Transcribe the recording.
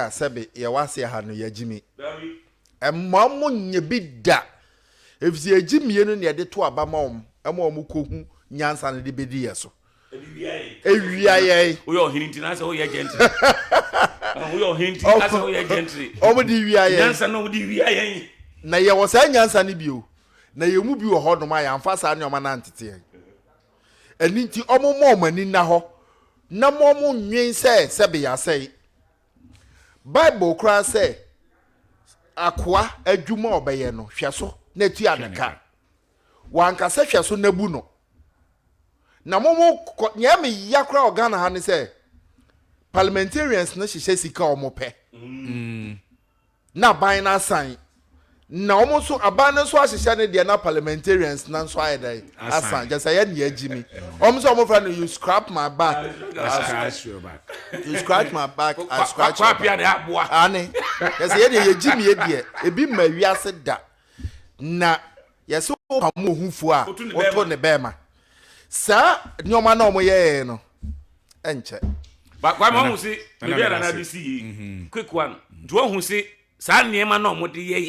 a sɛbe yɛwɔ aseɛ ha no yɛagyimi. Mma wɔn nyɛ bi da. Efisɛ yɛgyimie no na yɛde to aba ma wɔn ma wɔn kɔhu nyansa no de bɛdi yɛ so. Ewia yɛn. Woyɛ ɔhene nti na asɛ woyɛ gentry. Woyɛ ɔhene nti asɛ woyɛ gentry. Wɔn de wia yɛn. Nyansa na wɔn de wia yɛn. Na yɛwɔ saa nyansa no bi o. Na yɛn mu bi wɔ hɔnom a yɛamfa saa nneɛma no antete yɛn. Ɛno nti wɔmma wɔn ani nna hɔ na wɔnnwen sɛ sɛbe yɛasɛe. Bible koraa sɛ akoa adwuma a ɔbɛyɛ no, hwɛ so na tua ne ka. Wanka sɛ hwɛ so na bu no. Na mo mo kɔ nea ɛme ya koraa wɔ Ghana ha ne sɛ parliamentarians no hyehyɛ sika a wɔn pɛ. Na aban no asan. Na wɔn nso aban no nso ahyehyɛ ne deɛ na parliamentarians no nso ayɛ dɛn asan. Kyɛ sɛ yɛ nea agyi mi. Wɔn nso wɔn frɛ no you scrap my back. I scratch your back. You scratch my back, I scratch your back. Ane. Kyɛ sɛ yɛ deɛ yɛgyi mi yɛ deɛ ebi mma wiase da. Na yɛsɛ wopam ohufoɔ a woto ne bɛɛma. Saa nneɛma na wɔn yɛɛ no ɛnkyɛ. Ba Kwame ɔhu se baabi a Nana de si yi quick one nti ɔhu se saa nneɛma na wɔde yɛ yɛn.